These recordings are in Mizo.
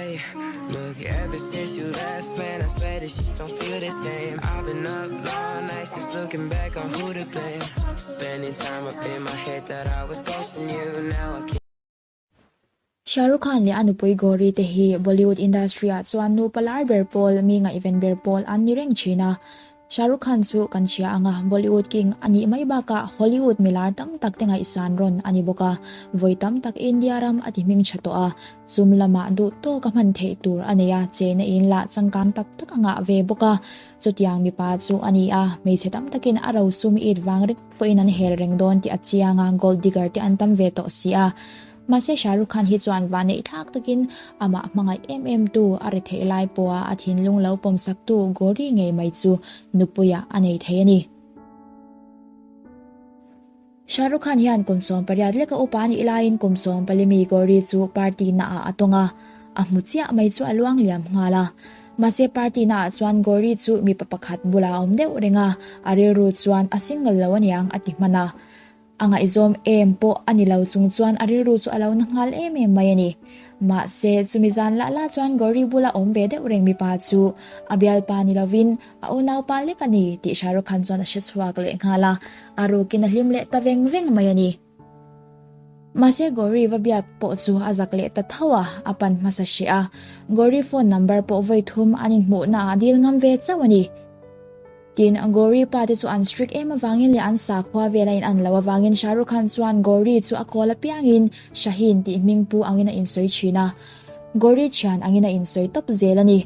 Hey, look, ever since you left, man, I swear this shit don't feel the same. I've been up all night since looking back on who to blame. Spending time up in my head that I was ghosting you. Now I can't. Shah Rukh Khan leh a nupui Gauri te hi Bollywood industry ah chuan nupa lar ber pawl, mi ngaihven ber pawl an ni reng thin a. Shah Rukh Khan chu kan hria ang a, Bollywood king a nih mai bakah Hollywood milar tam tak te ngaihsan rawn a ni bawk a, vawi tam tak India ram a ti hming tha tawh a, chum lamah duh tawk a hman theih tur a nei a, chena in lah changkang tak tak a ngah ve bawk a, chutiang mipa chu a ni a, hmeichhe tam takin a rosum it vang ringawt pawhin an hel reng dawn tih a chiang a, gold digger te an tam ve tawh si a. Mahse Shah Rukh Khan hi chuan vanneih thlak takin amah hmangaih em em tu a ri theih lai pawha a thinlung lo pawmsak tu Gauri ngei mai chu nupuiah a nei thei a ni. Shah Rukh Khan hian kum 18 leka upa anih laiin kum 14 mi Gauri chu party naah a tawng a, a hmu chiah mai chu a luang liam nghal a. Mahse party naah chuan Gauri chu mipa pakhat bulah a awm deuh reng a, a rilru chuan a single lo aniang a ti hman a. A ngaihzawm em pawh a ni lo chung chuan a rilru chu a lo na nghal em em mai a ni. Mahse, chumi zan lah lah chuan Gauri bula awm ve deuh reng mipa chu a bialpa ni lovin a unaupa lek a ni tih Shah Rukh Khan chuan a hre chhuak leh nghal a, a rukin a hlim leh ta veng veng mai a ni. Mahse, Gauri va biak pawh chu a zak leh ta tho a, a pan hmasa hreh a. Gauri phone number pawh vawi thum an inhmuhna ah a dil ngam ve chauh a ni. Tin, Gauri pa te chu an strict em avangin leh an sakhua vel a in an loh avangin Shah Rukh Khan chuan Gauri chu a call apiangin Shaheen tih hming pu angin a insawi thin a, Gauri thian angin a insawi tawp zel a ni.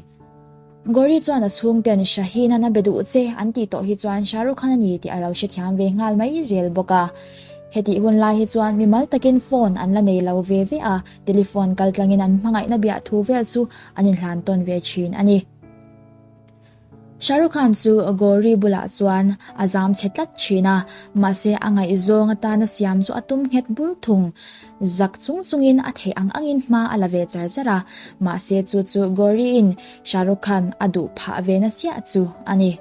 Gauri chuan a chhungten Shaheen an a be duh che an tih tawh hi chuan Shah Rukh Khan a ni tih a lo hrethiam ve nghal mai zel bawk a. Hetih hun lai hi chuan mimal takin phone an la nei lo ve ve a, telephone kaltlangin an hmangaihna biah thu vel chu an inhlan tawn ve thin a ni. Shah Rukh Khan chu Gauri bulah chuan a zam chhe tlat thin a, mahse a ngaihzawng atana siam chu a tum nghet bur thung. Zak chung chungin a theih ang angin hma a la ve char char a, mahse chu chu Gauri-in Shah Rukh Khan a duh phah ve na chiah chu a ni.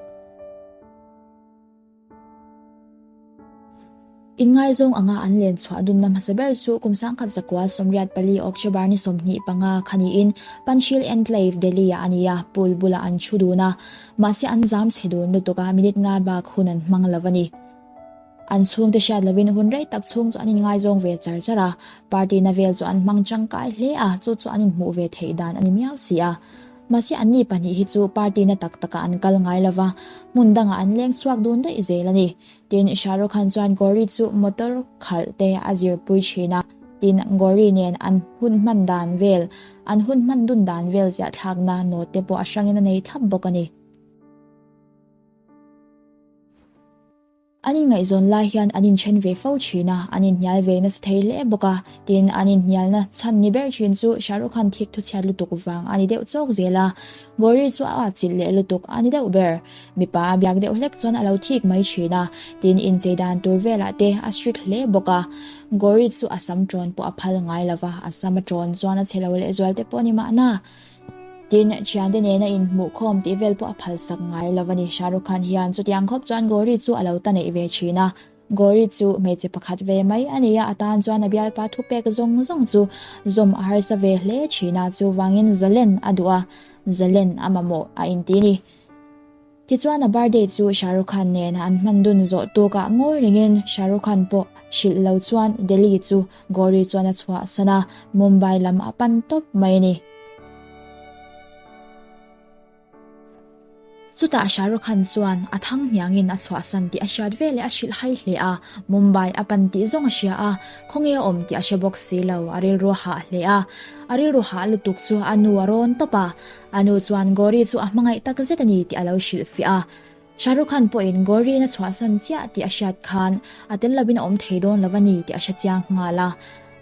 Inngaizawng anga an len chhuah dunna hmasa ber chu kum 1984 October ni 25 kha niin Panchsheel Enclave, Delhi-ah a ni a, pool bulah an thu dun a, mahse an zam chhe dun lutuk a, minute nga bak hun an hmang lo a ni. An chhungte hriat lovin hun rei tak chhung chu an inngaizawng ve char char a, party na vel chu an hmang tangkai hle a, chu chu an inhmuh ve theih dan a ni miau si a. Mahse anni pahnih hi chu party na tak takah an kal ngai lova, hmun dangah an leng chhuak dun daih zel a ni. Tin, Shah Rukh Khan chuan Gauri chu motor khalh te a zirpui thin a, tin Gauri nen an hun hman dan vel, an hun hman dun dan vel ziah thlakna note te pawh a hrangin a nei thlap bawk a ni. An inngaihzawn lai hian an inthen ve fo thin a, an inhnial ve nasa thei hle bawk a, tin an inhnialna chhan ni ber thin chu Shah Rukh Khan thik thuchhiat lutuk vang a ni deuh chawk zel a, Gauri chu a atchilh leh lutuk a ni deuh ber. Mipa a biak deuh hlek chuan a lo thik mai thin a, tin inchei dan tur velah te a strict hle bawk a, Gauri chu a sam ṭawn pawh a phal ngai lova, a sam a ṭawn chuan a chhe lo lehzual te pawh a ni mahna. Tin, thiante nena inhmuhkhawm tih vel pawh a phalsak ngai lo a ni. Shah Rukh Khan hian chutiang khawp chuan Gauri chu a lo ta neih ve thin a. Gauri chu hmeichhe pakhat ve mai a ni a, a tan chuan a bialpa thupek zawng zawng chu zawm a harsa ve hle thin a, chuvangin zalen a duh a, zalen a mamawh a inti a ni. Tichuan a birthday chu Shah Rukh Khan nen an hman dun zawh tukah ngawi rengin Shah Rukh Khan pawh hrilh lo chuan Delhi chu Gauri chuan a chhuahsan a, Mumbai lam a pan tawp mai a ni. Chutah Shah Rukh Khan chuan a thang hniangin a chhuahsan tih a hriat veleh a hrilh hai hle a, Mumbai a pan tih zawng a hria a, khawnge a awm tih a hre bawk si lo, a rilru a hah hle a. A rilru hah lutuk chu a nu a rawn tawp a, A nu chuan Gauri chu a hmangaih tak zet a ni tih a lo hrilhfiah a. Shah Rukh Khan pawhin Gauri-in a chhuahsan chiah tih a hriat khan a tel lovin a awm thei dawn lo a ni tih a hre chiang nghal a.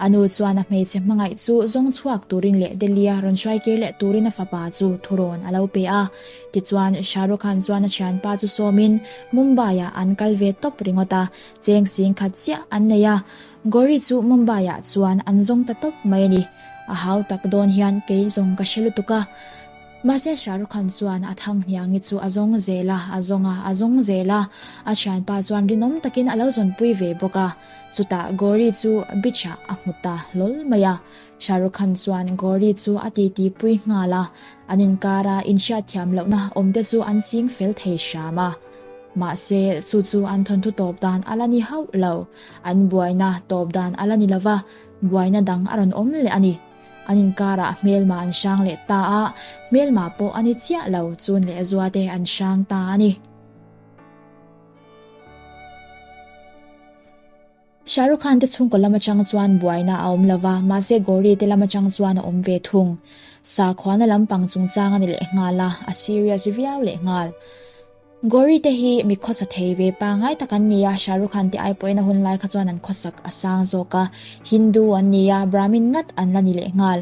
A nu chuan a hmeichhe hmangaih chu zawng chhuak turin leh Delhi-a rawn hruai kir leh turin a fapa chu thurawn a lo pe a. Tichuan, Shah Rukh Khan chuan a thianpa chu sawmin Mumbai-ah an kal ve tawp ringawt a, cheng sing khat chiah an nei a. Gauri chu Mumbai-ah chuan an zawng ta tawp mai a ni. A hau tak dawn hian kei zawng ka hre lutuk a. Mahse Shah Rukh Khan chuan a thang hniangi chu a zawng zel a, a zawng a, a zawng zel a. A thianpa chuan rinawm takin a lo zawnpui ve bawk a. Chutah Gauri chu beach ah a hmu ta hlawl mai a. Shah Rukh Khan chuan Gauri chu a titi pui nghal a, an inkara inhriatthiam lohna awmte chu an ching fel thei hram a. Mahse, chu chu an thawnthu tawp dan a la ni hauh lo. An buaina tawp dan a la ni lova, buaina dang a rawn awm leh a ni. An inkarah hmelma an hrang leh ta a, hmelma pawh a ni chiah lo, chun leh zuate an hrang ta a ni. Shah Rukh Khan te chhungkaw lam atang chuan buaina a awm lova, mahse Gauri te lam atang chuan a awm ve thung. Sakhuana lampang chungchang a ni leh nghal a, a serious viau leh nghal. Gauri te hi mi khawsa thei ve pangngai tak an ni a, Shah Rukh Khan te ai pawhin a hun lai kha chuan an khawsak a sang zawk a, Hindu an ni a, Brahmin ngat an la ni leh nghal.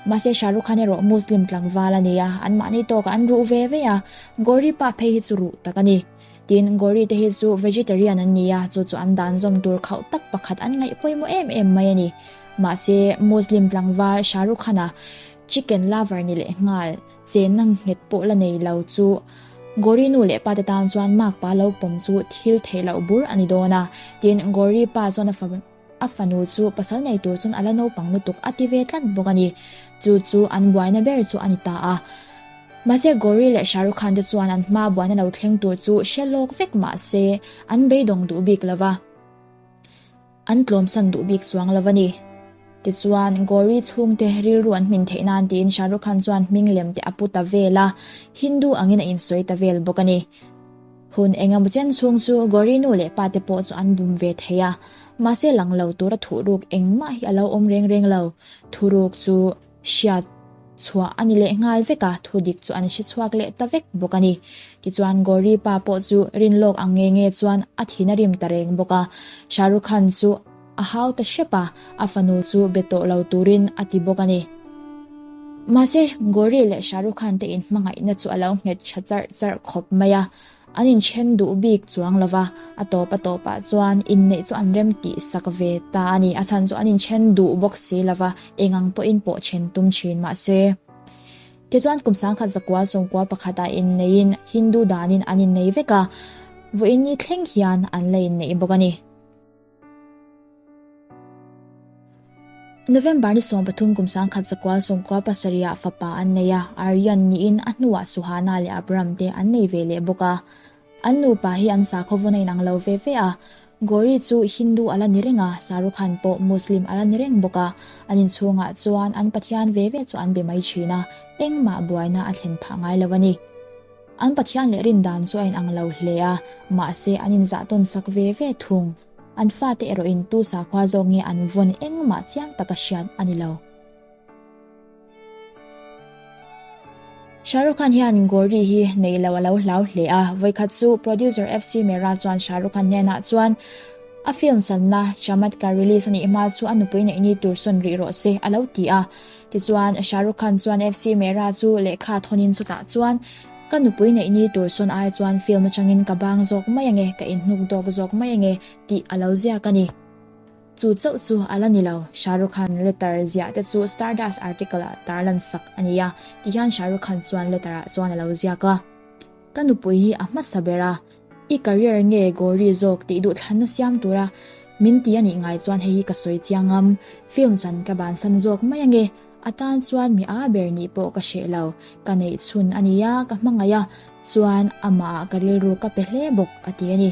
Mahse Shah Rukh Khan erawh Muslim tlangval a ni a, anmahni tawkah an ruh ve ve a, Gauri pa phei hi chu ruh tak a ni. Tin, Gauri te hi chu vegetarian an ni a, chu chu an dan zawm tur khauh tak pakhat an ngaih pawimawh em em mai a ni. Mahse, Muslim tlangval Shah Rukh Khan-a chicken lover ni leh nghal, chenna nghet pawh la nei lo chu Gauri nu leh pa te tan chuan makpa lo pawm chu thil theih loh bur a ni dawn a. Tin, Gauri pa chuan a a fanu chu pasal nei tur chuan a la naupang lutuk a ti ve tlat bawk a ni. Chu chu an buaina ber chu a ni ta a. Mahse Gauri leh Shah Rukh Khan te chuan an hma buaina lo thleng tur chu hre lawk vek mah se an beidawng duh bik lo va, an tlawmsan duh bik chuang lo a ni. Tichuan Gauri chhungte rilru an hmin theih nan tiin Shah Rukh Khan chuan hming lem te a pu ta vel a, Hindu angin a insawi ta vel bawk a ni. Hun engemaw chen chhung chu Gauri nu leh pa te pawh chu an bum ve thei a, mahse lang lo tura thuhruk engmah hi a lo awm reng reng lo. Thuruk chu hriat chhuah a ni leh nghal vek a, thu dik chu an hre chhuak leh ta vek bawk a ni. Tichuan Gauri pa pawh chu rinlawk ang nge nge chuan a thin a rim ta reng bawk a, Shah Rukh Khan chu a hau ta hrep a, a fanu chu be tawh lo turin a ti bawk a ni. Mahse, Gauri leh Shah Rukh Khan te inhmangaihna chu a lo nghet tha charh charh khawp mai a, an inthen duh bik chuang lo va, a tawp a tawpah chuan inneih chu an rem tih sak ve ta a ni. A chhan chu an inthen duh bawk si lo va, eng ang pawhin pawh then tum thin mahse. Tichuan kum 1900 sawmkua pakhatah inneiin Hindu danin an innei vek a, vawiin ni thleng hian an la inneih bawk a ni. November ni 13 kum 1997 ah fapa an nei a, Aryan niin a hnuah Suhana leh Abram te an nei ve leh bawk a. An nupa hi an sakhaw vawn a inang lo ve ve a, Gauri chu Hindu a la ni reng a, Shah Rukh Khan pawh Muslim a la ni reng bawk a, an inchhungah chuan an pathian ve ve chu an be mai thin a, engmah buaina a thlen phah ngai lo a ni. An pathian leh rindan chu a inang lo hle a, mahse an inzah tawn sak ve ve thung. An fate erawhin tu sakhua zawk nge an vawn engmah chiang taka hriat a ni lo. Shah Rukh Khan hian Gauri hi neih loh a lo hlau hle a, vawikhat chu producer FC Mehra chuan Shah Rukh Khan hnenah chuan a film channa Chamatkar release a nih hma chu a nupui neih ni tur sawn rih rawh se a lo ti a. Tichuan Shah Rukh Khan chuan FC Mehra chu lehkha thawnin chutah chuan Ka nupui neih ni tur sawn ai chuan film atangin ka bang zawk mai ange, ka inhnuk dawk zawk mai ange tih a lo ziak a ni. Chu chauh chu a la ni lo, Shah Rukh Khan letter ziah te chu Stardust article ah tarlan sak a ni a, tihian Shah Rukh Khan chuan letter ah chuan a lo ziak a. Ka nupui hi a hmasa ber a, i career nge Gauri zawk tih duhthlanna siam tura min ti a nih ngai chuan hei hi ka sawi chiang am, film chan ka bansan zawk mai ange, A tan chuan mi a ber nih pawh ka hreh lo, ka neih chhun a nia, ka hmangaih a, chuan amah ah ka rilru ka pe hle bawk, a ti a ni.